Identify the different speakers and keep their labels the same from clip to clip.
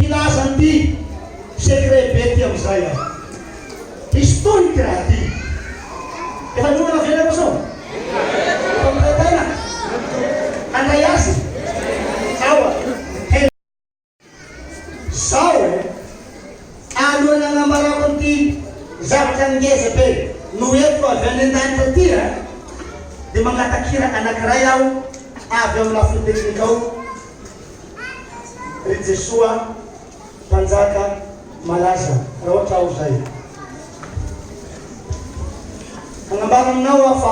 Speaker 1: Hilaza an'ity secret be ty amizay aho. Hisy tohiny ty raha ty. Efa niomana ve nareo zao? Efa mitaintaina? Handray azy? Aoa. Henoy. Zao e! Alohan'ny hanambarako an'ity zavatra ngeza be noentiko avy any an-danitra ity a, dia mangatakira anankiray aho avy amin'ny lafiny teknika ao, Ry Jesoa Mpanjaka malaza, raha ohatra aho izay. Hanambara aminao aho fa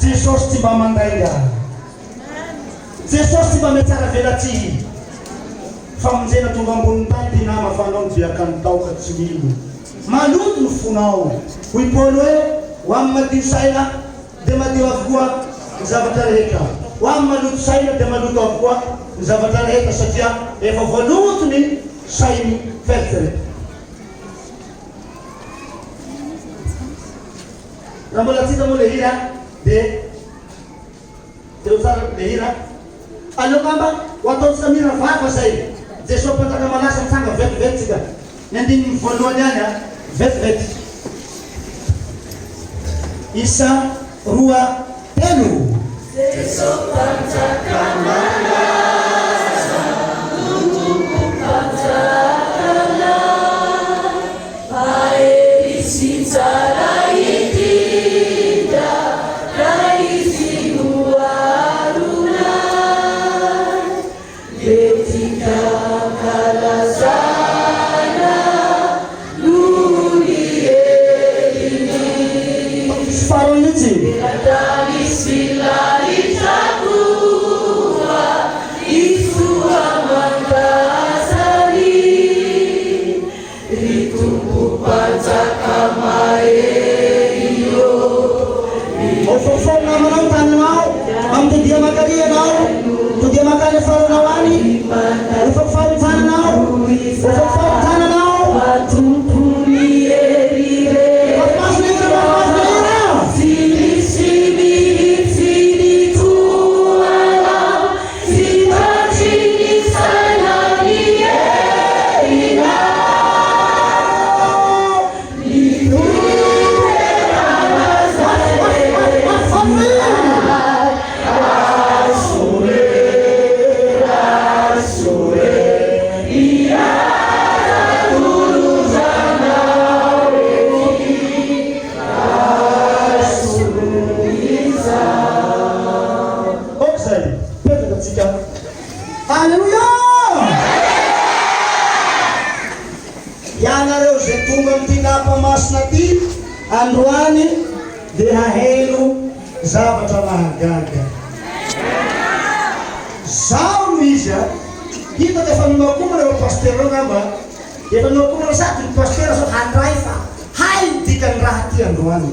Speaker 1: Jesosy tsy mba mandainga. Jesosy tsy mba mihatsara velatsihy. Famonjena tonga ambonin'ny tany ty nama fa anao no be akany tao ka tsy mino. Maloto ny fonao. Hoy Paoly hoe, ho amin'ny madio saina dia madio avokoa ny zavatra rehetra. Ho amin'ny maloto saina dia maloto avokoa ny zavatra rehetra satria efa voaloto ny sainy fieritreretana. Raha mbola tsy hita moa le hira dia jereo tsara le hira. Aleo angamba ho ataontsika mira vava zay. Jesoa mpanjaka manasa mitsanga vetivety tsika. Ny andininy voalohany ihany a. Vetivety. Isa roa telo.
Speaker 2: Jesoa mpanjaka malaza no tompom-panjakanay, mahery sy tsara indrindra, raha Izy no aronay. Letika ankalazana noho ny heriny.
Speaker 1: Farany mihitsy.
Speaker 2: Eran-tany sy lanitra koa ny soa aman-dasany. Ry Tompo Mpanjaka mahery ô, ry.
Speaker 1: Ao fofo ny namanao ny tananao, Mitodia mankany ianao, mitodia mankany afaranao any, Ho fofo ny tananao, ho fofo ny tananao. Mafimafy ny hira, mafimafy ny hira.
Speaker 2: Tsy misy mihitsy ny toa anao, Tsy tratry ny saina ny herinao. Ny toerana izay resinay. Rasoe, Rasoe, hiaza tolozanao ety.
Speaker 1: Ok zay, mipetraka tsika. Alléluia! Ianareo izay tonga amin'ity lapa masina ity androany dia haheno zavatra mahagaga. Zaho no izy a! Hitako efa miomakomana ireo pasitera ireo angamba. Efa miomakomana sady ny pasitera zao handray fa hay ny dikan'ny raha ty androany.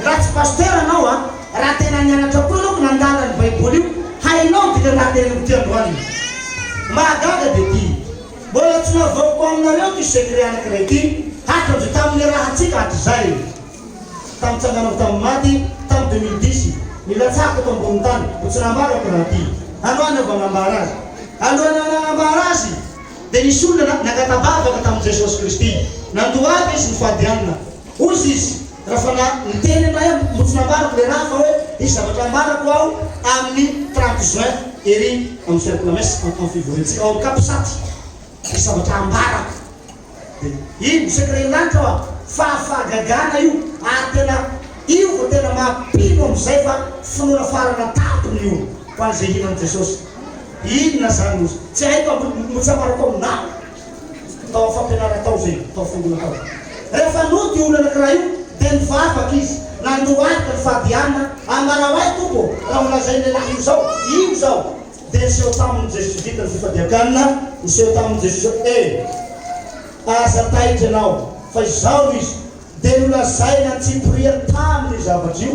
Speaker 1: Raha tsy pasitera anao a, raha tena nianatra koa ianao ka nandala ny baiboly io, hainao ny dikan'ny raha teneniko ty androany. Mahagaga dia ty. Mbola tsy navoakako aminareo ty secret anakiray ty hatramizay tamin'ny niarahantsika hatrizay. Tamin'ny tsanganako tamin'ny maty tamin'ny 2010, nilatsahako eto ambonin'ny tany, mbo tsy nambarako raha ty. Androany aho vao nambara azy. Alohan'ny nanambara azy. Dia nisy olona nangata-bavaka tamin'i Jesosy Kristy. Nandohalika izy nifady hanina. Hoy izy, Raha fa na niteny anay aho, mbo tsy nambarako le raha fa hoe hisy zavatra hambarako aho amin'ny 30 juin ery amin'ny Cercle Mess, amin'ny fivoriantsika ao amin'ny Capsat. Hisy zavatra hambarako. Dia iny secret-n'ny lanitra hoa, fa fahagagana io ary tena io vao tena mampino amin'izay fa finoana farana tampony io ho an'izay hino an'i Jesosy. Inona zany ozy? Tsy haiko a, mbo tsy ambarako aminao. Tao amin'ny fampianarana tao zay, tao fiangonana tao. Rehefa nody io olona anakiray io dia nivavaka izy, nandohalika nifady hanina, ambarao ahy Tompo ô, raha ho lazain'ny lehilahy io zao, io zao. Dia niseho taminy Jesosy vita ny fifadian-kanina, niseho taminy Jesosy hoe, E! Aza taitra ianao, fa izaho no izy. Dia nolazaina an-tsipiriany taminy io zavatra io,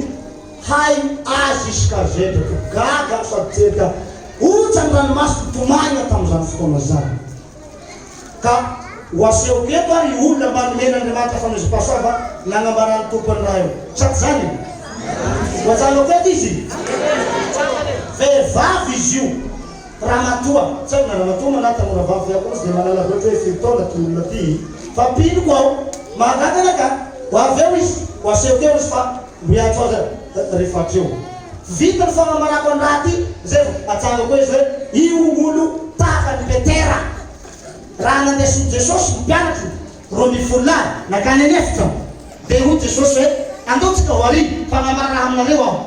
Speaker 1: hay azy izy ka zedraka, gaga aho sady terika, ontsa ny ranomasoko nitomany aho tamin'izany fotoana izany. Ka ho asehoko eto ary io olona mba nomen'Andriamanitra fanomezam-pahasoava nagnambaran'ny Tompo ny raha io. Sa tsy zany? Ho ajanoko eto izy? Vehivavy izy io. Ramatoa. Tsy haiko na ramatoa moa na tanora vavy ve akory. Zaho koa tsy dia mahalala loatra hoe firy taona ty olona ty fa mpino ko aho. Mahagaga anie ka! Ho avy eo izy, ho asehoko eo izy fa miantso azy aho rehefa hatreo. Vita ny fanambarako an'i raha ty zay vao atsangako eo izy hoe io olo tahaka an'i Petera raha nandesin'i Jesosy ny mpianatry 12 lahy nankany an'efitra dia hoy Jesosy hoe andao tsika ho ary fa hanambara raha aminareo aho.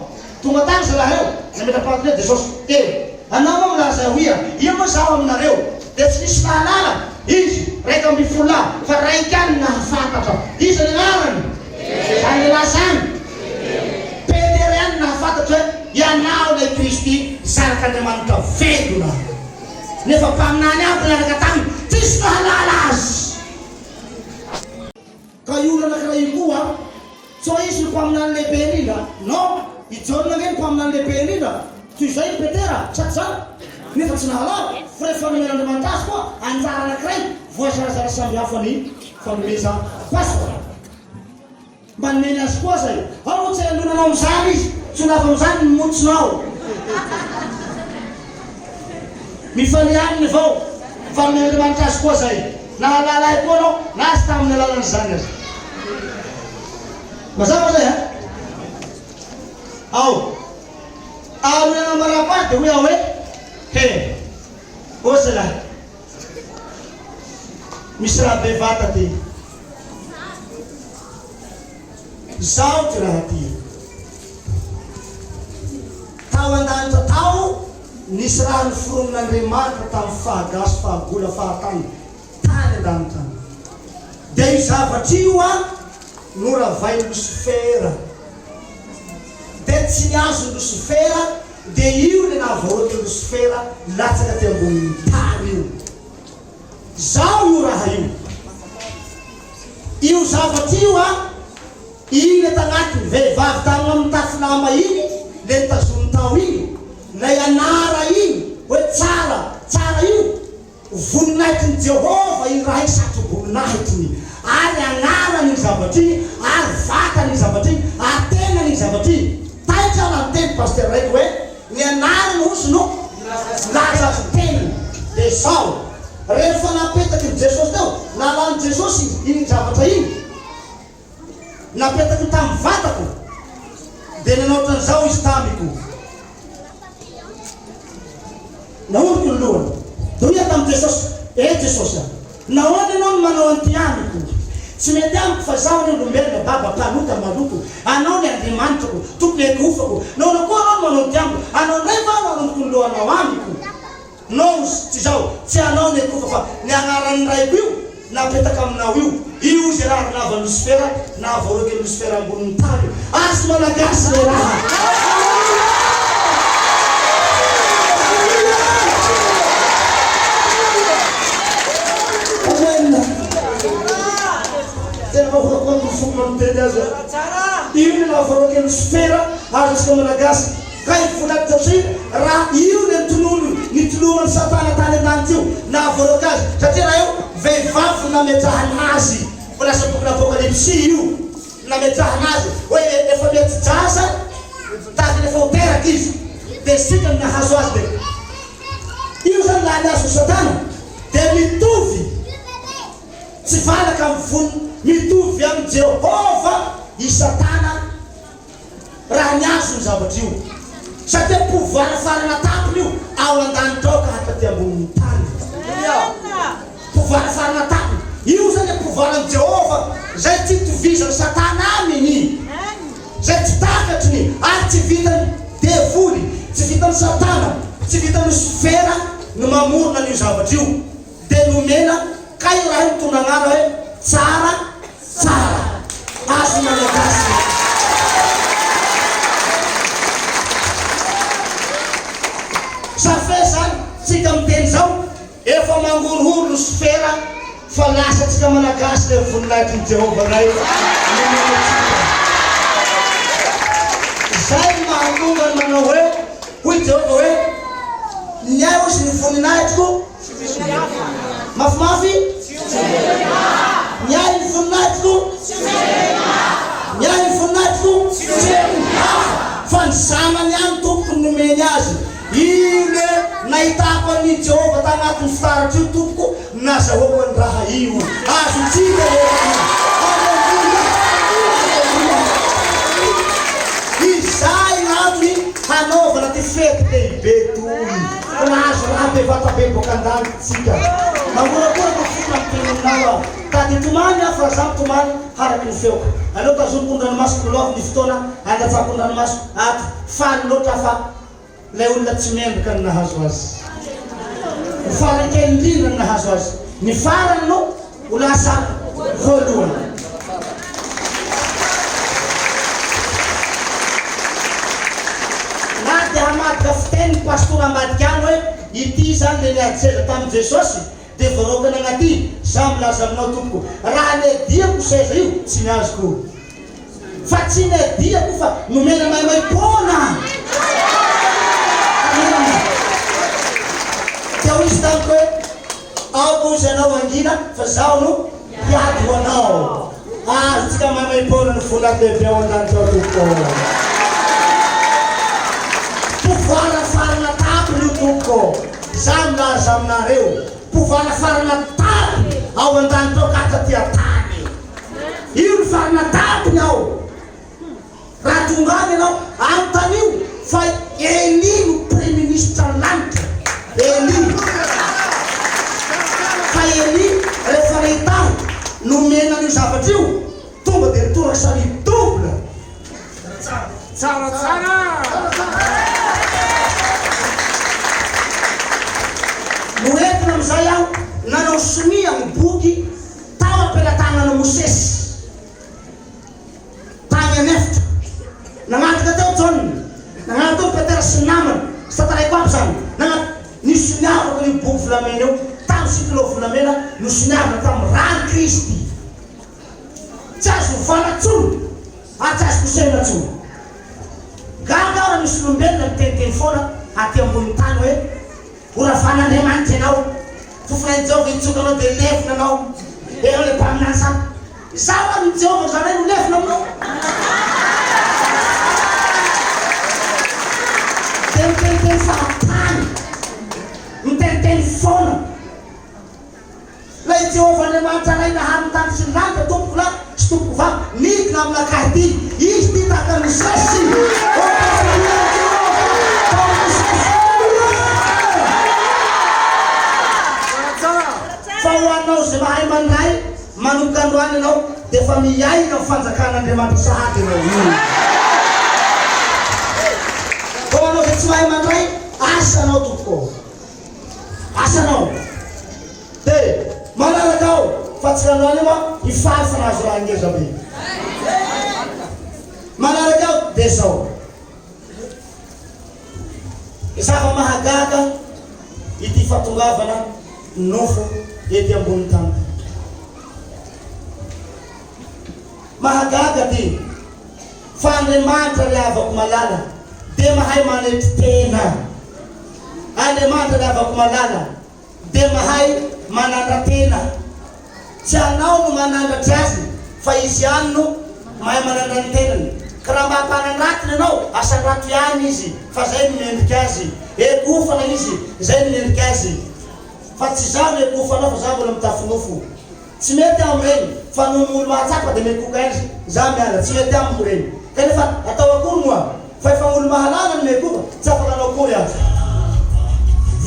Speaker 1: Tonga tany zalahy reo, nametra-panontaniana Jesosy, Eo, anao moa milaza ho ia? Ia moa izaho aminareo? Dia tsy nisy nahalala izy 11 lahy, fa raika ihany no nahafantatra. Iza ny anarany? Zany lehilahy zany? Petera ihany no nahafantatra hoe, Ianao ilay Kristy, Zanak'Andriamanitra velona. Nefa mpaminany aby niaraka taminy, tsisy nahalala azy. Ka io olona anankiray io koa, tsy hoe izy no mpaminany lehibe indrindra, non, i Jaona ange no mpaminany lehibe indrindra, toy izay i Petera, sa tsy izany? Nefa tsy nahalala, fa rehefa nomen'Andriamanitra azy koa anjara anankiray, voazarazara samby hafa ny fanomezam-pahasoavana. Mba nomeny azy koa aza e! Ao moa tsy hanolona anao amin'izany izy, tsy ho lavo amin'izany ny montsonao. Mifalia aminy avao fa nomen'Andriamanitra azy koa izay. Nahalala ahy koa anao na tsy tamin'ny alalan'izany aza. Mazava izay an? Ao. Ary ny nanambarako azy dia hoy aho hoe, He, ô zalahy, misy raha bevata ty. Izao ty raha ty. Tao an-danitra tao nisy raha noforonin'Andriamanitra tamin'ny fahagasy, fahagola, fahatany, tany an-danitra any. Dia io zavatra io an noravain'i Losifera. Dia tsy niazon'i Losifera, dia io ilay nahavoaroakin'i Losifera latsaka teo ambonin'ny tany io. Zao io raha io. Io zavatra io an, iny le tagnatiny vehivavy tagny amin'ny mitafy lamba iny, le nitazominy tao iny, lay anara iny hoe tsara, tsara io, voninahitry ny Jehovah iny raha iny, satroboninahitry ny, ary agnarany iny zavatra iny, ary vatany iny zavatra iny, ary tenany iny zavatra iny. Taitra aho raha niteny pasitera raiky hoe Ny anarany hozy no milaza azy tenany. Dia izao, rehefa napetaky ny Jesosy teo, nalan'i Jesosy iny zavatra iny, napetakiny tamin'ny vatako, dia nanao ohatran'izao Izy tamiko. Nahoriko ny lohany. Dia hoy aho tamin'i Jesosy, Eh Jesosy a! Nahoana ianao no manao an'ity amiko? Tsy mety amiko fa izaho anie olombelona, baba, mpanota, maloto. Anao ny Andriamanitrako, tokony hiankohofako. Nahoana koa ianao no manao an'ity amiko? Anao indray va no hanondroko ny lohanao amiko? Nose, tsy izao, tsy anao ny hiankohofa fa ny anaran'ny Raiko io napetaka aminao io. Io izay raha rinavan'i Losifera, nahavoaroaky an'i Losifera ambonin'ny tany io. Azo Malagasy ilay raha. Amen. Tena mahorakoraka ny foko mamiteny azy. Io ny nahavoaroaky an'i Losifera, azontsika Malagasy. Ka i volan'i Josia, raha io ny tonony nitoloran'i Satana tany an-danitra io, nahavoaroaka azy, satria raha io vehivavy no nametrahana azy, fa lasa bokin'Apokalypsy io, nametrahana azy hoe efa mety-jaza tahaka ny efa ho teraka izy, dia sitrany nahazo azy, dia io izany lany azon'i Satana, dia mitovy tsy valaka amin'ny voniny, mitovy amin'i Jehovah i Satana. Raha ny azo io zavatra io. Satria pouvoir farana tampony io ao andanitra ao ka hatraty ambonin'ny tany. Pouvoir farana tampony. Io zany le pouvoir an'i Jehovah zay tsy itovizan'i satana aminy. Zay tsy takatry ny ary tsy vitan'ny devoly, tsy vitan'i satana, tsy vitan'i losifera ny mamorona an'io zavatra io. Dia nomena kay io raha io mitondra agnarana hoe tsara tsara azo malagasy. Ça fait zany tsika miteny zao efa mangorohoro losifera fa lasa tsika malagasy le voninahitry ny Jehovah Ray nomena antsika. Zay no mahatonga ny manao hoe hoy Jehovah hoe ny ahy hozy ny voninahitriko Mafimafy? Ny ahy ny voninahitro? Ny ahy ny voninahitro? Tsy hafa fa ny zanany ihany tompoko no nomeny azy. Io le nahitako an'i Jehovah tanatin'ny fitaratra io tompoko. Nazahoako ny raha io. Azontsika le raha io. Aleloia! Aleloia! Izay antony hanaovana ty fety lehibe toy. Fa nahazo raha bevata be boaka an-danitra tsika. Mangorakoraka fo raha miteny aminao aho. Tady hitomany aho fa za mitomany haraky ny feoko. Aleo tazomiko ny ranomasoko love ny fotoana andatsako ny ranomaso ato. Faly loatra aho fa. Ilay olona tsy mendrika no nahazo azy. Ny farany kely indrindra no nahazo azy. Ny farany no ho lasa voalohany. Na dia hamadika fiteny ny pastora ambadika any hoe ity izany ilay niady seza tamin'i Jesosy dia voaroaka nagnaty, za milaza aminao tompoko, raha niadiako seza io tsy niazoko. Fa tsy niadiako fa nomena maimaimpoana. Amen. Dia hoy izy tamiko hoe, Aoka hozy ianao hangina fa zaho no hiady ho anao. Azontsika maimaimpoana ny vola lehibe ao an-danitra ao tompoko. Pouvoir farana tampony io tompoko. Za milaza aminareo, pouvoir farana tampony ao an-danitra ao ka hatraty an-tany. Io ny farina tampony ao. Raha tonga any ianao, anontanio fa Elie no praiminisitra ny lanitra. Elie. Fa Elie rehefa nahita ahy nomena an'io zavatra io, tonga dia nitoraka sariby double.
Speaker 3: Tsara tsara.
Speaker 1: Noentina amin'izay aho nanao sonia ny boky Tao am-pelatanan'i Mosesy, tany an'efitra. Nanatrika teo Jaona, nanatrika teo Petera sy ny namany, sy tantaraiko aby izany. Nana, nisoniavako an'io boky volamena io, tamin'ny sitilô volamena, nosoniavina tamin'ny ran'i Kristy. Tsy azo ovana intsony, ary tsy azo kosehina intsony. Gaga aho raha misy olombelona miteniteny foana aty ambonin'ny tany hoe, Ho ravan'Andriamanitra ianao. Fofonain'i Jehovah hitsoka anao dia levona anao. Ianao ilay mpaminany sandoka. Izaho ary i Jehovah ry zalahy no levona aminao. Dia miteniteny fahatany. Miteniteny foana. Ilay Jehovah Andriamanitra Ray nahary ny tany sy ny lanitra, tompoko lahy sy tompoko vavy, nidina aminakahy ity. Izy ity tahaka an'i Mosesy. Oh, Jehovah, tao amin'i Mosesy. Fa ho anao izay mahay mandray, manomboka androany ianao dia efa miaina ny fanjakan'Andriamanitra sahady ianao io. Fa ho anao izay tsy mahay mandray, asanao tompoko. Asanao. Dia manaraka ao fa tsy ranoany io an, hifaly fa nahazo raha ngeza be. Manaraka ao dia zao. Zava-mahagaga ity fahatongavana nofo ety ambonin'ny tany ity. Mahagaga ty fa Andriamanitra ry havako malala dia mahay manetry tena. Andriamanitra ry havako malala dia mahay manandra-tena. Tsy anao no manandratra azy fa izy ihany no mahay manandra ny tenany. Ka raha mba ampanandratiny ianao, asandrato ihany izy fa zay no mendrika azy. Ekofana izy, zay no mendrika azy. Fa tsy izaho no ekofanao fa za mbola mitafy nofo. Tsy mety amiko reny fa noho ny olo mahatsapa dia mety koka izy za miala tsy mety amiko reny kanefa atao akory moa fa efa olo mahalala no mekoka tsy afaka anao akory aho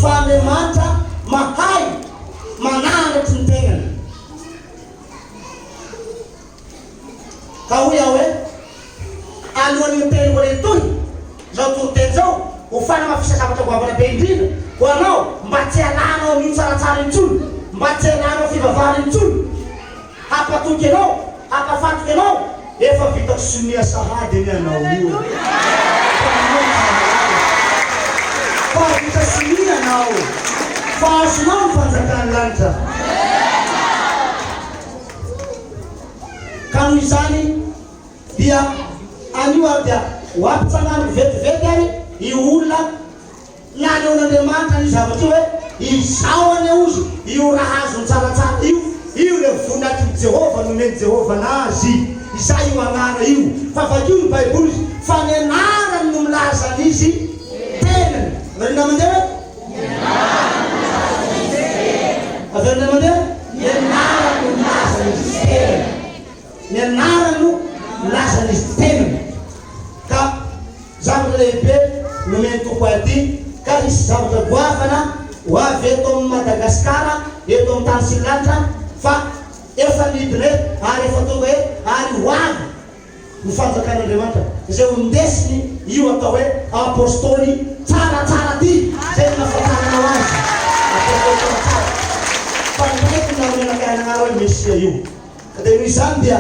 Speaker 1: fa Andriamanitra mahay mananatry ny tegnany ka hoy aho hoe alohan'io teny mbola hitohy zao toriteny zao ho fanamafisa zavatra goavana be indrindra ho anao mba tsy halanao amin'io tsaratsara intsony mba tsy halanao fivavahana intsony hampatoky anao hampafatoky anao efa vitako sonia sahady anie anao io fa anao mahalala fa vita sonia anao fa azonao ny fanjakan'ny lanitra. Ka noho izany dia anio ary dia ho ampitsanganiko vetivety ary io olona nanehoan'Andriamanitra an'io zavatra io hoe, Izaho anie hozy io raha azony tsaratsara io, io ilay voninahitr'i Jehovah nomen'i Jehovah an'azy, izay io anarana io. Fa vakio ny Baiboly izy, fa ny anarany no milaza an'izy tenany. Ry namandeha hoe? Avy eo indray mandeha, ny anarany no nilazan'izy tenany. Ny anarany no nilazan'izy tenany. Ka zavatra lehibe nomen'ny Tompo ahy ity, ka hisy zavatra goavana ho avy eto amin'i Madagasikara, eto amin'ny tany sy ny lanitra, fa efa nidina eto ary efa tonga eto ary ho avy ny fanjakan'Andriamanitra izay ho ndesiny io atao hoe Apostoly tsaratsara ty izay no nahafantaranao azy Apostoly tsaratsara fa ndraiky ny nametraka anarana hoe Mesia io ka dia noho izany dia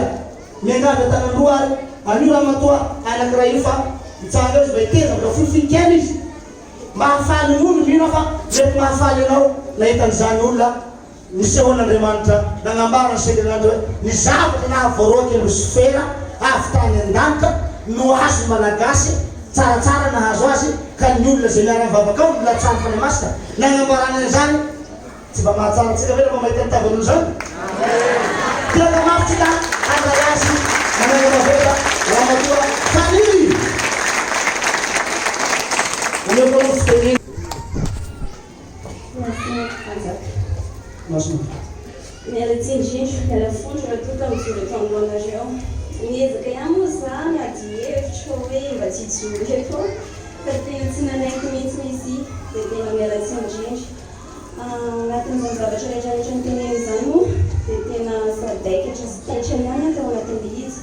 Speaker 1: miangavy an-tanan-droa ary anio ramatoa anakiray io fa mitsanga eo izy mba hiteza mba fohifohy kely izy mba hahafaly ny olona mino aho fa mety mahafaly anao nahita an'izany olona Nisehoan'Andriamanitra nanambara ny sekelan'Andriamanitra hoe ny zavatra nahavoaroaka i Losifera avy tany an-danitra no azon'ny Malagasy tsaratsara nahazo azy ka ny olona izay miara-mivavaka ao no latsahan'ny Fanahy Masina nanambarany an'izany. Tsy mba mahatsara antsika ve rehefa mahita ny tavan'olona izany? Tena mafy tsika handray azy manangana vola ramatoa Faniry! Omeko anao ny fitenenana.
Speaker 4: Masina. Miala tsiny indrindra, miala fondro raha toa ka mijoro eto anoloanareo. Niezaka ihany moa za niady hevitra hoe mba tsy hijoro eto aho fa tena tsy nanaiky mihitsy izy dia tena miala tsiny indrindra. Anatin'izany zavatra rehetra rehetra noteneniny izany moa dia tena sadaikatra sy taitra ihany aho tao anatin'ilay izy.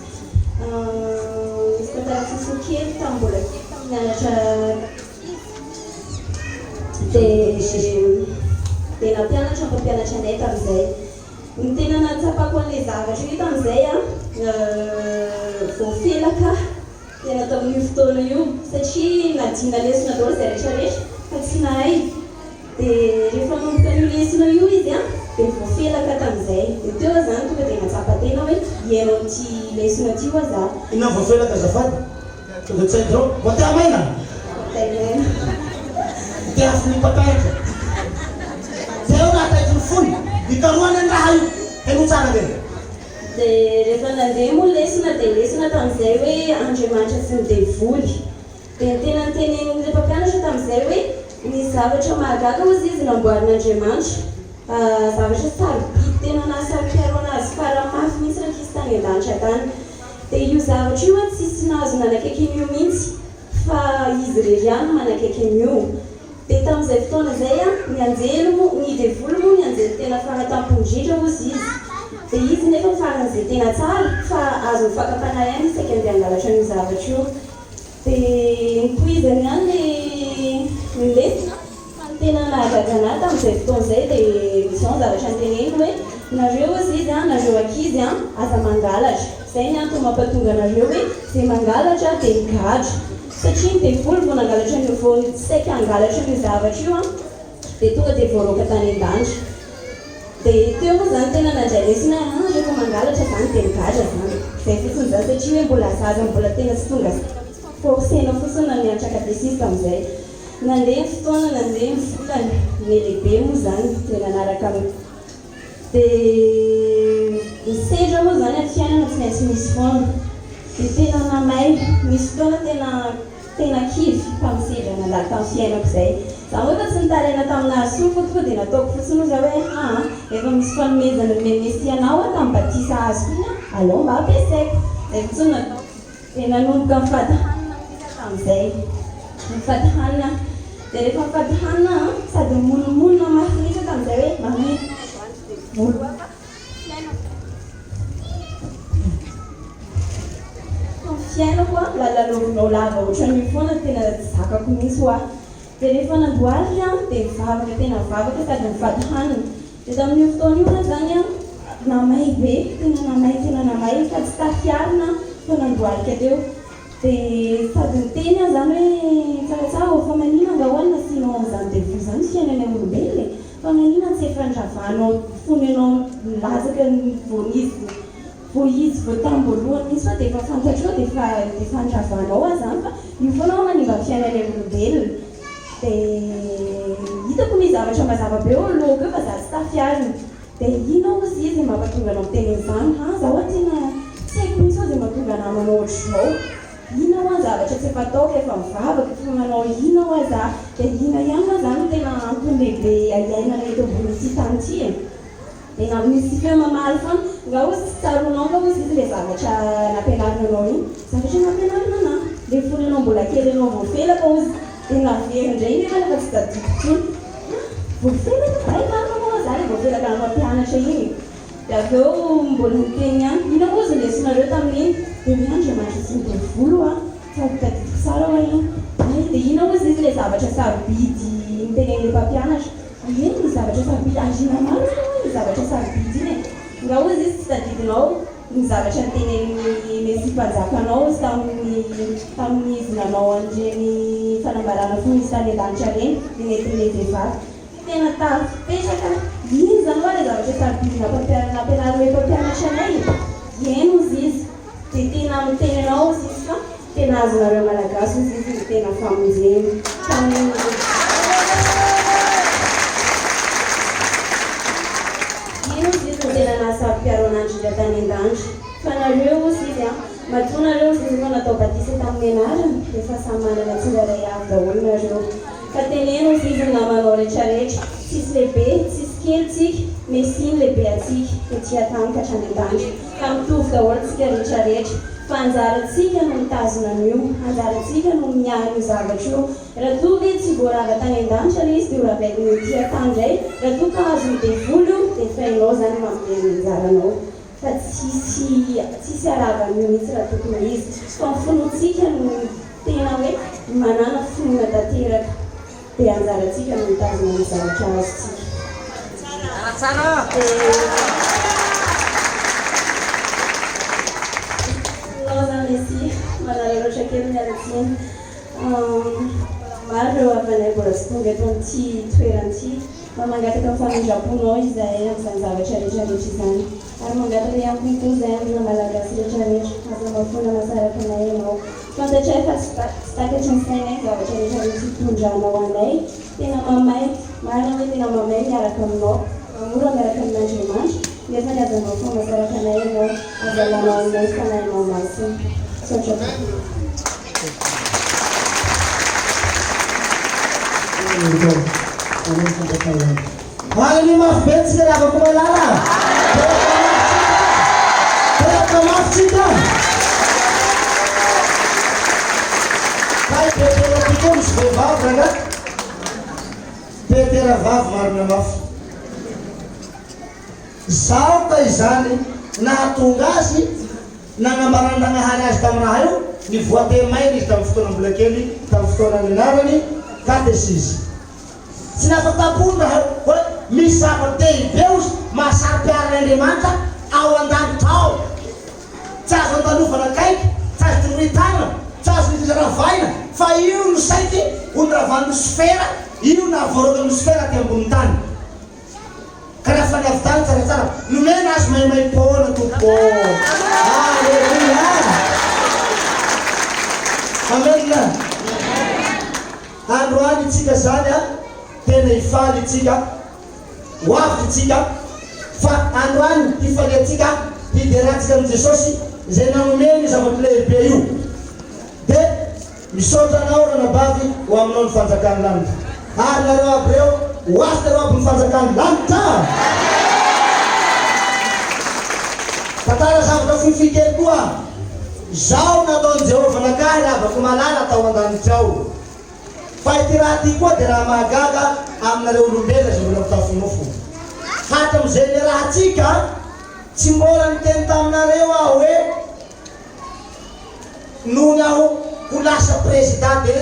Speaker 4: Misy tantara fohifohy kely tamin'ny mbola kely tamin'ny nianatra Dia dia nampianatra ny mpampianatra anay tamin'izay. Ny tena nahatsapako an'ilay zavatra io tamin'izay an, voafelaka aho tena tamin'io fotoana io satria nadina lesona daholo izay rehetra rehetra fa tsy nahay. Dia rehefa nanomboka an'io lesona io izy an, dia voafelaka tamin'izay. Dia teo aho izany tonga dia nahatsapa tena hoe hihaino an'ity lesona ity ho'a za.
Speaker 1: Inona voafelaka azafady? Tonga tsy haiko zao. Mba te hamaina? Te hahafoy mpampianatra. Zay eo raha taitry ny fony. Ikarohany ny raha io. Henoy tsara ange.
Speaker 4: Dia rehefa nandeha moa ny lesona dia lesona tamin'izay hoe Andriamanitra sy ny devoly. Dia ny tena notenenin'ilay mpampianatra tamin'izay hoe ny zavatra mahagaga hozy izy namboarin'Andriamanitra. Zavatra sarobidy tena nahasaro-piaro anazy farany mafy mihitsy rankizy tany an-danitra tany. Dia io zavatra io an tsisy nahazo nanakaiky an'io mihitsy fa izy irery ihany no manakaiky an'io. Dia tamin'izay fotoana izay an, ny anjely moa, ny devoly moa ny anjely tena faratampony indrindra hozy izy. Dia izy nefa faran'izay tena tsara fa azon'ny fakam-panahy ihany izy saika andeha hangalatra an'io zavatra io. Dia notohizany ihany ilay ny lesona fa ny tena nahagaga an'ahy tamin'izay fotoana izay dia izao ny zavatra noteneniny hoe, nareo hozy izy an, nareo ankizy an, aza mangalatra. Izay ny antony mampatonga anareo hoe izay mangalatra dia migadra. Satria ny devoly vao nangalatra an'io, vao saika hangalatra an'io zavatra io an, dia tonga dia voaroaka tany an-danitra. Dia teo moa izany tena nandray lesona aho, ah rehefa mangalatra izany dia migadra izany. Izay fotsiny izany satria hoe mbola zaza mbola tena tsy tonga saina mihitsy fa forcer-na fotsiny na nianatra katesista amin'izay. Nandeha ny fotoana, nandeha ny volana, niha-lehibe moa izany dia nanaraka ny dia ny sedra moa izany amin'ny fiainana tsy maintsy misy foana. Dia tena namay, nisy fotoana tena Tena kivy tamin'ny sedra nandalo tamin'ny fiainako izay. Za moa efa tsy nitaraina tamin'ny nahasoa fa tonga dia nataoko fotsiny hoy za hoe aa efa misy fanomezana nomen'i Mesia anah hoa tamin'ny batisa azoko iny an, alao mba ampiasaiko. Izay fotsiny no nataoko. Dia nanomboka nifady hanina kosa tamin'izay. Nifady hanina aho. Dia rehefa nifady hanina aho an, sady nimonomonona mafy mihitsy aho tamin'izay hoe manomboka androany dia volo aho fa fiainako. Fa ny fiainako an, lalalaovinao lava ohatran'io foana tena tsy zakako mihitsy hoa. Dia rehefa nandohalika aho dia nivavaka tena nivavaka sady nifady hanina. Dia tamin'io fotoana io aho izany an, namay be, tena namay tena namay fa tsy tafiarina aho fa nandohalika teo. Dia sady niteny aho izany hoe tsaratsara ô, fa manina angaha hoa no nasianao an'izany devoly izany ny fiainanay olombelona e? Fa manina tsy efa niravanao fony ianao nilatsaka vao nizy Vao izy vao tam-boalohany mihitsy fa dia efa fantatrao dia efa dia efa niravanao aza zany fa io foana hoa manimba ny fiainanay olombelona. Dia hitako misy zavatra mazava be eo alohako eo fa za tsy tafiarina. Dia ino hozy izy mampatonga anao miteny an'izany? Ha za hoa tena tsy haiko mihitsy hoa izay mahatonga anah manao ohatr'izao. Ina hoa ny zavatra tsy efa ataoko, efa mivavaka, efa manao ina hoa za. Dia ina ihany hoa zany no tena antony lehibe iainana eto ambonin'ity tany ity e? Dia na misy feo mamaly foana, nga ozy tsy tsaroanao nga ozy izy le zavatra nampianarina anao iny? Zavatra nampianarina anah, le fony ianao mbola kely ianao vao felaka ozy, dia naveriny indray iny nefa efa tsy tadidiko intsony. Ha! Voafelaka? Hay marina moa za le voafelaka nampianatra iny e! Dia avy eo mbola niteny ihany, inona moa ozy ny lesonareo tamin'iny? Dia hoe Andriamanitra sy ny devoly hoa, sady tadidiko tsara hoa iny. Hay, dia inona ozy izy le zavatra sarobidy notenenin'le mpampianatra? Eny ny zavatra sarobidy andriana marina hoy ny zavatra sarobidy iny e! Nga hozy izy tsy tadidinao ny zavatra notenenin'ny Mesia Mpanjakanao izy tamin'ny tamin'izy nanao an'ireny fanambarana fony izy tany an-danitra ireny dia nentin'ilay vehivavy tena tafipetraka iny izany hoa ilay zavatra sarobidy nampianarin'ilay mpampianatra anay e! Eny hozy izy dia tena miteny anao hozy izy fa Tena azonareo Malagasy ozy izy ny tena famonjena. Tamin'ny. Iny ozy izy no tena nahasaro-piaro anah indrindra tany an-danitra. Fa nareo ozy izy an, matoa nareo ozy izy efa natao batisa tamin'ny anarany dia efa samy manana tsirairay avy daholo nareo. Ka teneno ozy izy ny namanao retraretra, tsisy lehibe, tsisy kely tsika, Mesia no lehibe antsika, ety an-tany ka hatrany an-danitra. Ka mitovy daholo tsika retraretra. Fa anjarantsika no mitazona an'io, anjarantsika no miaro io zavatra io. Raha toa ve tsy voarava tany an-danitra ilay izy dia ho ravain'ny ety an-tany indray, raha toa ka azon'ny devoly io dia efa ianao izany manome ny anjaranao. Fa tsisy tsisy harava an'io mihitsy raha tokony ho izy. Fa ny finoantsika no tena hoe manana finoana tanteraka. Dia anjarantsika no mitazona ny zavatra azontsika.
Speaker 3: Tsara!
Speaker 4: Nilaozan'i Messi, manararaotra kely miala tsiny. Maro ireo havanay mbola tsy tonga eto amin'ity toerana ity. Mba mangataka ny famindram-ponao izahay amin'izany zavatra rehetra rehetra izany. Ary mangataka ihany koa izahay amin'ireo Malagasy rehetra rehetra, aza mba foana masaraka anay ianao. Fantatray fa tsy takatry ny sainay ny zavatra rehetra rehetra itondranao anay. Tena mamay, marina hoe tena mamay miaraka aminao, mamora miaraka amin'Andriamanitra, nefa ny aza mba foana masaraka anay ianao, aza alanao aminay ny Fanahinao Masina. Misaotra tompoko.
Speaker 1: Any mafy be tsika ravako malala. Teraka mafy tsika. Kay Petera ty koa misy vehivavy rangah. Petera vavy marina mafy. Zaho ka izany nahatonga azy nanambaran-Nagnahary azy tamin'ny raha io, nivoatemaina izy tamin'ny fotoana mbola kely, tamin'ny fotoana nianarany katesizy. Tsy nafa-tampony raha hoe misy zava-dehibe ozy mahasaro-piaro an' Andriamanitra ao an-danitra ao. Tsy azo andalovana akaiky, tsy azo tondroin-tanana, tsy azo ravaina, fa io no saiky ho noravan'i Losifera, io nahavoaroakan'i Losifera aty ambonin'ny tany. Ka raha fa niavy tany tsaratsara, nomena azy maimaim-poana tompoko ô! Aleloia! Amen! Androany itsika zany a, tena hifaly itsika, ho avy itsika, fa androany hifaliantsika, hiderantsika an'i Jesosy izay nanome an'io zavatra lehibe io. Dia misaotra anao ranabavy ho aminao ny fanjakan'ny lanitra. Ary nareo aby reo, ho azy nareo aby ny fanjakan'ny lanitra. Tantara zavatra fohifohy kely koa. Izao nataon'i Jehovah nankahy ry havako malala tao an-danitra ao. Fa ity raha ity koa dia raha mahagaga aminareo olombelona izay mbola mitafy nofo. Hatramin'izay niarahantsika, tsy mbola niteny taminareo aho hoe nony aho ho lasa Président de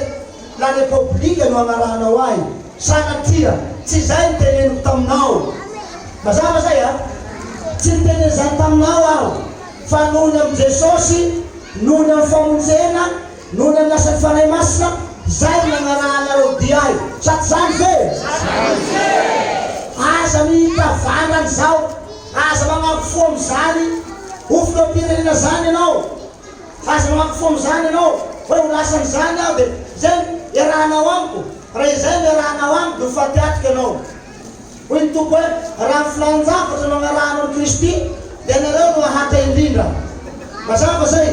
Speaker 1: la République no hanarahanao ahy. Sanatria, tsy izay no teneniko taminao. Mazava izay an? Tsy niteny an'izany taminao aho. Fa noho ny amin'i Jesosy, noho ny amin'ny famonjena, noho ny amin'ny asan'ny Fanahy Masina, izay no nanarahanareo dia ahy. Sa tsy izany ve? Aza mitavandra an'izao, aza mamaky fo amin'izany ho filoham-pirenena izany ianao. Aza mamaky fo amin'izany ianao, hoe ho lasa amin'izany aho dia izay no iarahanao amiko. Raha izay no iarahanao amiko dia ho faty atoka ianao. Hoy ny Tompo hoe, Raha ny filàn-javatra no anarahanao an'i Kristy, dia ianareo no hahatra indrindra. Mazava izay?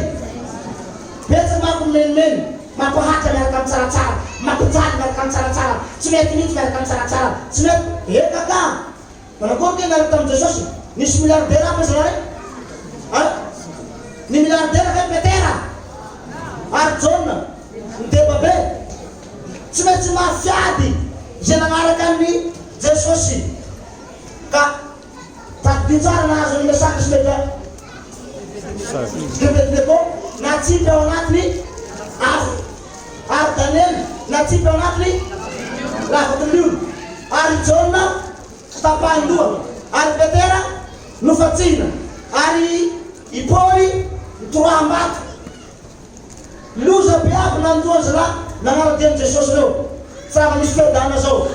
Speaker 1: Betsaka manko ny menimeny, mampahatra miaraka amin'ny tsaratsara, mampijaly miaraka amin'ny tsaratsara, tsy mety mihitsy miaraka amin'ny tsaratsara, tsy mety, eka ka! Manakory kay niaraka tamin'i Jesosy? Nisy milliardaire hafa izy raha A? Ny milliardaire ve Petera? Ary Jaona? Ny deba be? Tsy maintsy mafy ady izay nanaraka an'i Jesosy. Ka tadidio tsara nahazo an'i Mesaka sy Meda Abednego natsipy ao anatin'ny afo. Ary Daniela natsipy ao anatin'ny lavaky ny liona. Ary Jaona tapahin-doha. Ary Petera nofatsihina. Ary i Paoly notoraham-bato. Loza be aby nanjo azy raha nanara-dia an'i Jesosy ireo. Tsara misy fiadanana zao.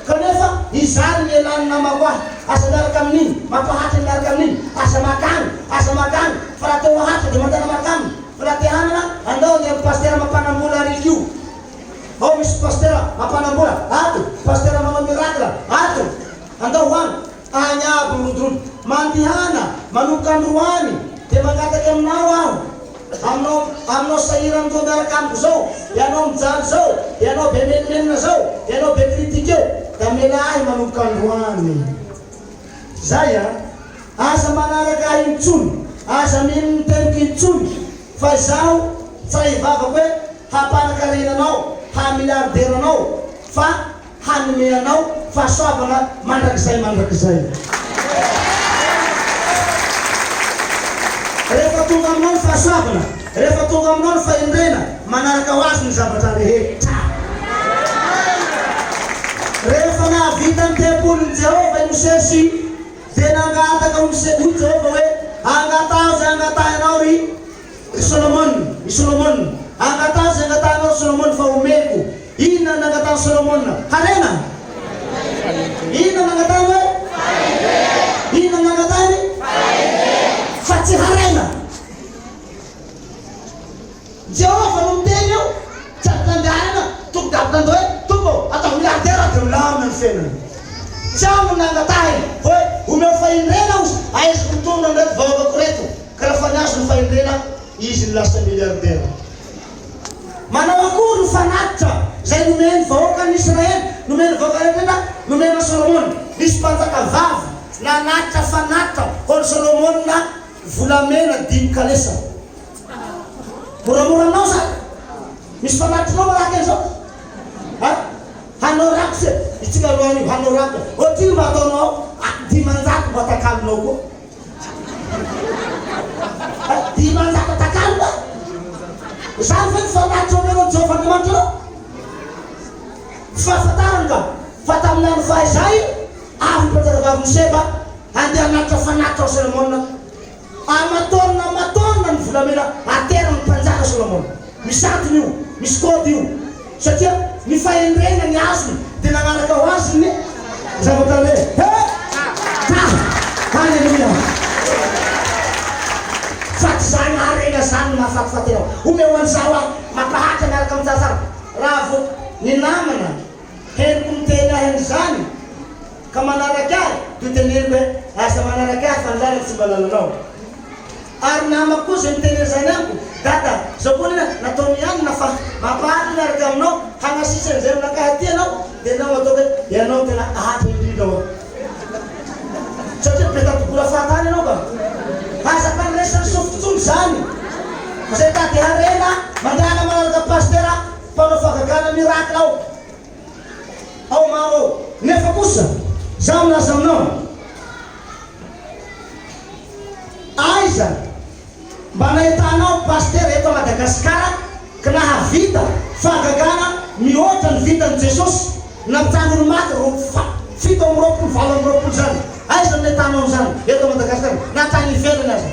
Speaker 1: Kanefa izany ny elan'ny namako ahy. Aza miaraka amin'iny, mampahatra ny miaraka amin'iny. Aza makany, aza makany, fa raha te ho ahatra dia mandana makany. Fa raha te hanana, andao andeha amin'ny pasitera mampanam-bola ariky io. Ao misy pasitera mampanam-bola ato, pasitera manao miracle ato. Andao ho any. Any aby mirodorodo. Mandehana manomboka androany dia mangataka aminao aho, aminao aminao sahiran-doha miaraka amiko zao, ianao mijaly zao, ianao be menomenona zao, ianao be critique eo, da mela ahy manomboka androany. Zay a! Aza manaraka ahy intsony, aza mino ny teniko intsony, fa izaho tsa hivavaka hoe hampanakarena anao, haha milliardaire anao, fa hanome anao fahasoavana mandrakizay mandrakizay. Rehefa tonga aminao ny fahasoavana, rehefa tonga aminao ny fahendrena, manaraka ho azy ny zavatra rehetra. Rehefa nahavita ny tempolin'i Jehovah i Mosesy, dia nangataka hoy Jehovah hoe, Angataho izay angatahinao, ry Ry Solomona, i Solomona, angataho izay angatahinao ry Solomona fa homeko. Inona no nangatahan'i Solomona? Harena? Inona no nangatahany hoe? Inona no nangatahany? Fa tsy harena. Jehovah no miteny io, tsy avy nandehanana, Tompo dia avy nandoa hoe, Tompo ô, ataovy milliardaire aho dia milamina ny fiainana. Tsy aho no nangatahiny hoe omeo fahendrena ozy, ahaizako mitondra an'ireto vahoakako ireto. Ka raha fa niazo ny fahendrena izy no lasa milliardaire. Manao akory ny fanatitra izay nomen'ny vahoakan'ny Israely, nomen'ny vahoaka rehetra, nomena Solomona. Nisy mpanjaka vavy nanatitra fanatitra ho an'i Solomona volamena dimy kalesa. Moramora aminao izany? Misy fanatitrinao manahaka an'izao? Ha? Hanao rakitra e! Itsika aloha anio, hanao rakitra. Ohatrino mba ataonao ao? 500 mba takalonao koa. 500 takalo va? Izany ve ny fanatitra omenao Jehovah Andriamanitrareo? Tsy fahafantarany ka, fa tamin'ny andro fahizay, avy ny mpanjakavavin'i Sheba handeha hanatitra fanatitra ao Solomona. Aman-taonina aman-taonina ny volamena aterin'ny mpanjaka Solomona. Misy antony io, misy code io. Satria ny fahendrena ny azony dia nanaraka ho azy ny zavatra rehetra. Haleloia! Fa tsy izany harena izany no mahafatifaty anao. Omeo an'izao aho, mampahantra miaraka amin'ny tsaratsara. Raha vao ny namana henoko miteny ahy an'izany ka manaraka ahy dia teneniko hoe aza manaraka ahy fa ny lalako tsy mba lalanao. Ary namako koa izay miteny an'izany amiko, Dada, zao koa anie nataony ihany na fa mampahantra miaraka aminao, hanasisa an'izay aminakahy aty ianao, dia ianao ataoko hoe ianao no tena atra indrindra hoa. Satria be tati-bola fahatany ianao ka. Aza ampandraisana sofiko intsony izany. Izay tady harena, mandehana manaraka pasitera mpanao fahagagana miracle ao. Ao maro ao. Nefa kosa, zaho milaza aminao, Aiza mba nahitanao pasitera eto Madagascar ka nahavita fahagagana mihoatra ny vitan'i Jesosy nampitsangany ny maty ro fa 27 28 zany? Aiza no nahitanao an'izany eto Madagascar na hatrany ivelany aza?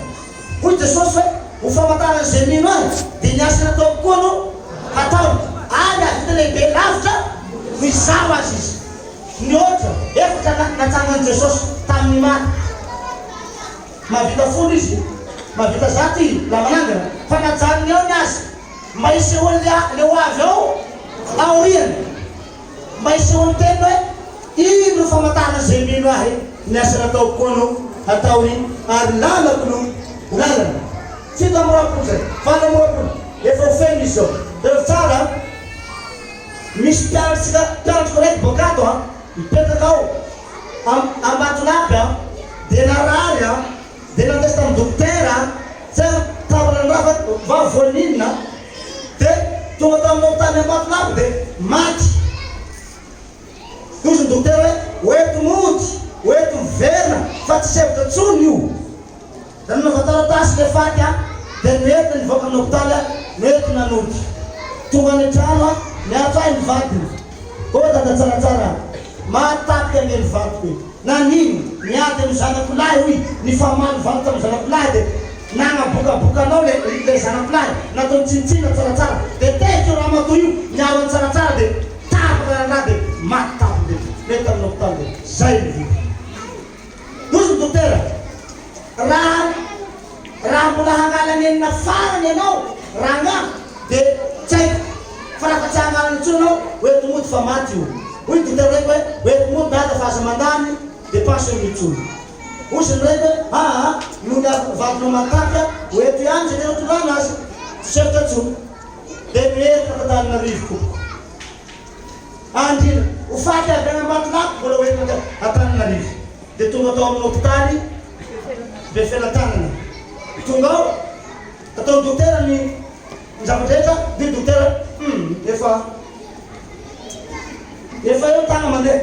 Speaker 1: Hoy Jesosy hoe ho famantaran'izay mino ahy dia ny asa nataoko koa no hataony ary hahavita lehibe lavitra noho izaho aza izy. Nihoatra efatra na natsangan'i Jesosy tamin'ny maty. Mahavita folo izy, mahavita zato izy raha manangana, fa najanony eo ny azy mba hisehoan'ny le ho avy ao aoriany, mba hisehoan'ny teniny hoe, Iny no famantarana izay mino Ahy, ny asa nataoko koa no hataony ary ny lalako no ho lalany. 27 izay, 28, efa ho feno izy izao. Jereo tsara an! Misy mpianatsika, mpianatro raiky boaka ato an, mipetraka ao. Ambatolampy a, dia narary a, dia nandeha tamin'ny dokotera a, tsy haiko tapaka ny ra fa voan'inona, dia tonga tamin'ny hopitaly Ambatolampy dia maty. Hozy ny dokotera hoe hoento mody, hoento miverina fa tsy hevitra intsony io. Dia nanaova taratasy ilay faty a, dia noentina nivoaka ny hopitaly a, noentina nody. Tonga any an-trano a, niantso ahy ny vadiny. Ô dada tsaratsara a, maty tapika ange ny vadiko e. Nanino? Niady amin'ny zanako lahy hoy, nifamaly valo tamin'ny zanako lahy dia nagnabokaboka anao ilay ilay zanako lahy, nataony tsinontsinona tsaratsara. Dia tezitra io ramatoa io, niaro an'i tsaratsara dia tapaka rangahy dia maty tapaka dia nety tamin'ny hopitaly dia zay ny vita. Hozy ny dokotera, Raha raha mbola hangala nenina farany ianao rangahy dia tsy haiko fa raha fa tsy hangala intsony ianao hoento mody fa maty io. Hoy ny dokotera raiko hoe hoento mody dada fa aza mandany dépense eo intsony. Hozy ny raiko hoe aa nony avy vadinao matapy hoento ihany izay tena tondrana azy tsy hevitra intsony. Dia noentiko Antananarivo tompoko. Andriana, ho faty avy any Ambatolampy mbola ho entina Antananarivo. Dia tonga tao amin'ny hopitaly Befelatanana. Tonga ao, ataon'ny dokotera ny ny zava-drehetra, dia ny dokotera, hum, efa efa eo tagna mandeha.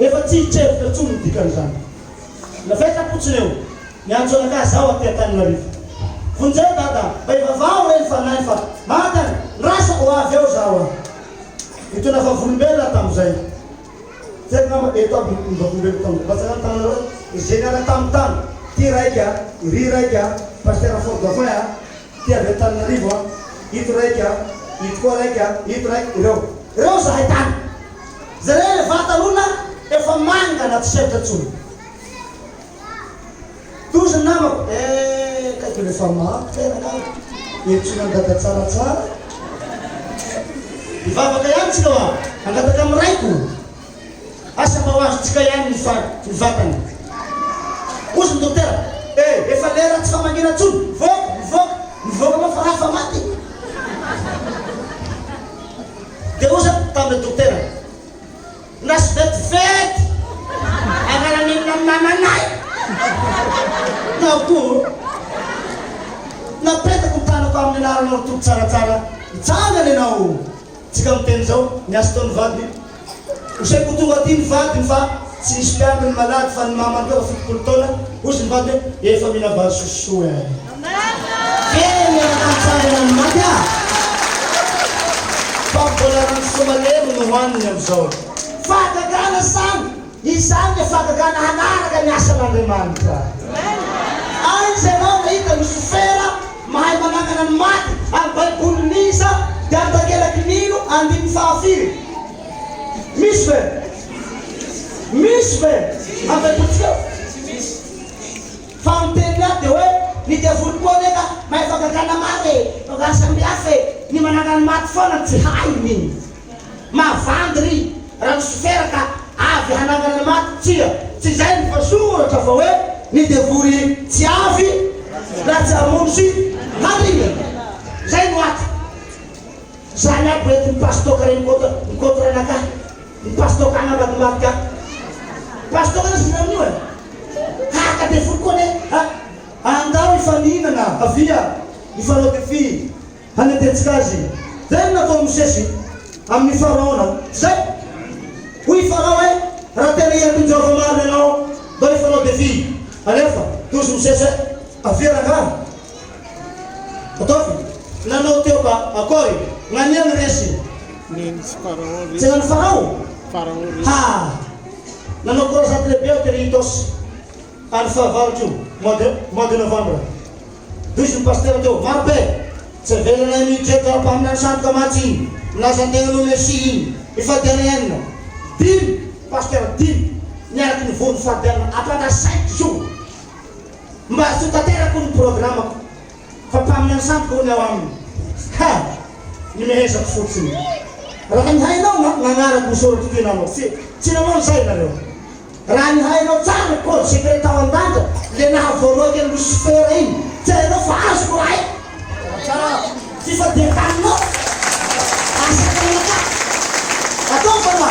Speaker 1: Efa tsy hitrevotra intsony ny dikan'izany. Navetra-potsiny eo. Miantso anakahy zaho aty Antananarivo. Vonjeo dada mba hivavaho re ny fanahy fa maty any rasa ho avy eo zaho a. Nitondra vavolombelona tamin'izay. Tsy haiko ngamba eto aby ny vavolombelona tamin'izay. Mba tsangano tananareo izay niaraka taminy tany. Ty raika, ry raika, Pasteur Fort Dauphin a, ty avy Antananarivo a, ito raika, ito koa raika, ito raika, ireo. Ireo zahay tany. Zareo le vatan'olona efa mangana tsy hevitra tsony. Tohizo ny namako eh kay tony efa maty kay rangahy iantsoina an'i dada tsaratsara. Hivavaka ihany tsika hoa hangataka amin'ny raiko asa mba ho azontsika ihany ny fa ny vatany. Hozy ny dokotera eh efa lera tsy famangiana tsony mivoaka mivoaka mivoaka moa fa raha fa maty. Dia hozy aho tamin'ilay dokotera. Nasy vetivety angala-nenina ny mamanay na koa napetako ny tanako amin'ny anaranao ry Tompo tsaratsara hitsangana ianao. Tsika miteny izao, niasa tao ny vadiny, ho saiko ho tonga aty ny vadiny fa tsy nisy mpiandry ny malady fa ny mamany koa efa 70 taona, hozy ny vadiny hoe efa mila vary sosoa eh. Kely afaka mitsangana ny maty ah! Fa mbola rano soa malemy no hohaniny amin'izao. Fahagagana izany! Izany le fahagagana hanaraka ny asan'Andriamanitra. Aiza ianao nahita Losifera mahay manangana ny maty amin'ny baibolin'iza dia amin'ny takelaky mino andininy fahafiry? Misy ve? Misy ve amin'ny baibolintsika ao? Fa ny teniny ato dia hoe, ny devoly koa anie ka mahay fagagana maro e, fagagana samihafa e, ny manangana ny maty foana no tsy hainy. Mavandy ry Ralosifera ka avy hanangana ny maty, tsia, tsy izay ny voasoratra fa hoe ny devoly tsy avy raha tsy hamono sy handringana. Izay no ato. Zany aby ho entin'ny pasitoka reny mi-contre anakahy. Ny pasitoka any ambadimbadika any. Pasitoka zany sisa amin'io e. Haka devoly koa anie a! Andao hifaninana, avia hifanao défi hanententsika azy. Zay no nataon'i Mosesy amin'i Faraona. Zay! Hoy i Farao hoe, Raha tena irakin'i Jehovah marina ianao, ndao hifanao défi. Alefa! Tozy Mosesy hoe, Avia rangahy. Ataovy. Nanao teo ka akory. Nania ny resy. Tsy nany Farao? Ha! Nanao croisade lehibe ao tery Itaosy. Andro fahavaratra io, mois de mois de novembre. Dozy ny pasitera teo, maro be! Tsy avelanay miditra eto raha mpaminany sandoka mantsy iny, milaza ny tenany ho Mesia iny. Ifadiana enina, dimy, pasitera dimy, niaraky nivory nifadiana ampangasaiko izy io. Mba tsy ho tanteraka hono ny programako fa mpaminany sandoka hono ao aminy. Ha! Nimehezako fotsiny. Raha ny hainao na nagnaraka io soratra ity nanao tsy tsy nanao izay nareo. Raha ny hainao tsara ny code secret tao an-danitra le nahavoaroaka an'i Losifera iny tsy hainao fa azoko raha haiko. Fifadian-kaninao. Asako anakahy. Ataovy fa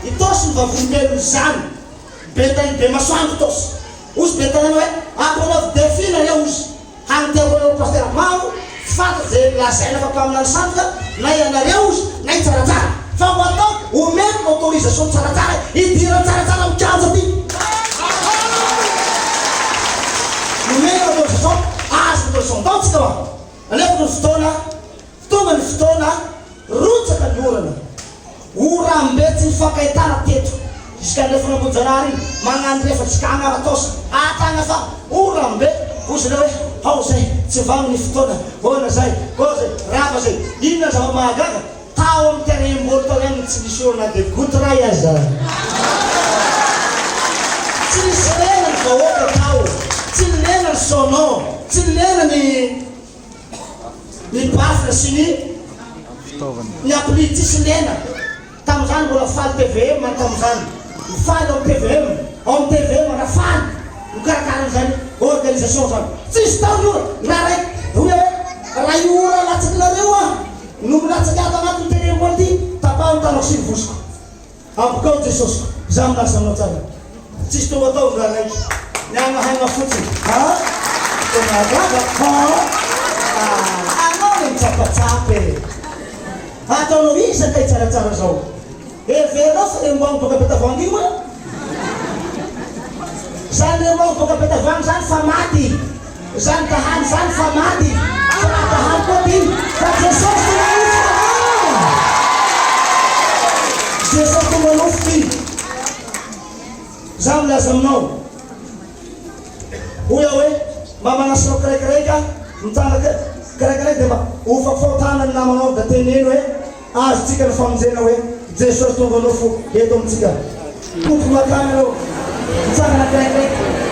Speaker 1: Itaosy ny vavolombelon'izany. Be tany be masoandro Itaosy. Ozy be tanàna hoe ampanaovy défi nareo ozy. Hanteronareo pasitera maro tsy fantatra izay lazaina fa mpaminany sandoka na ianareo ozy na i tsaratsara. Fa ho atao omeko autorisation tsaratsara hidiran'i tsaratsara amin'ny kianja aty. Nomena autorisation azo ny autorisation. Ndao tsika hoa. Alefa ny fotoana. Tonga ny fotoana, rotsaka ny orana. Oram-be tsy nifankahitana teto. Jusqu'à Ambohijanahary iny, magnandrefa jusqu'à Agnarataosa, hatrany fa oram-be. Hoy zareo hoe, ao zay, tsy vagno ny fotoana, hoana zay, hoana zay, rava zay. Inona ny zava-mahagaga? Tao amin'ny terrain-bolo tao ihany no tsy nisy orana na dia goutte iray aza. Tsy nisy lena ny vahoaka tao, tsy lena ny sono, tsy lena ny. Ny baffle sy ny ny ampli tsisy lena tamin'izany mbola faly tvm tamin'izany mifaly ao tvm ao amin'ny tvm raha faly mikarakara an'izany organisation zany tsisy tao ny ora na ray hoy aho hoe raha io ora latsakinareo aho no milatsaka ato anatin'ny terrain ball ity tapaho ny tanako sy ny vozoko Abokao Jesosy za milaza aminao tsara tsisy tonga tao nga raiky nihanahana fotsiny ha Tô mahagaga ha Anao le mitsapatsapa e Ataonao iza kay tsaratsara zao Heverinao fa remboangy boaka betavoangy io an Zany remboangy boaka betavoangy zany fa maty Zany dahalo zany fa maty Fa raha dahalo koa ty fa Jesosy tonga nofo ah! Jesosy tonga nofo ty Za milaza aminao Hoy aho hoe mba manasa anao kiraikiraiky aho Mitana kiraikiraiky dia mba ofako fahotana ny namanao da teneno hoe Azontsika ny famonjena hoe Jesosy tonga nofo eto amintsika. Tompo makà anareo. Mitsangana kiraikiraiky.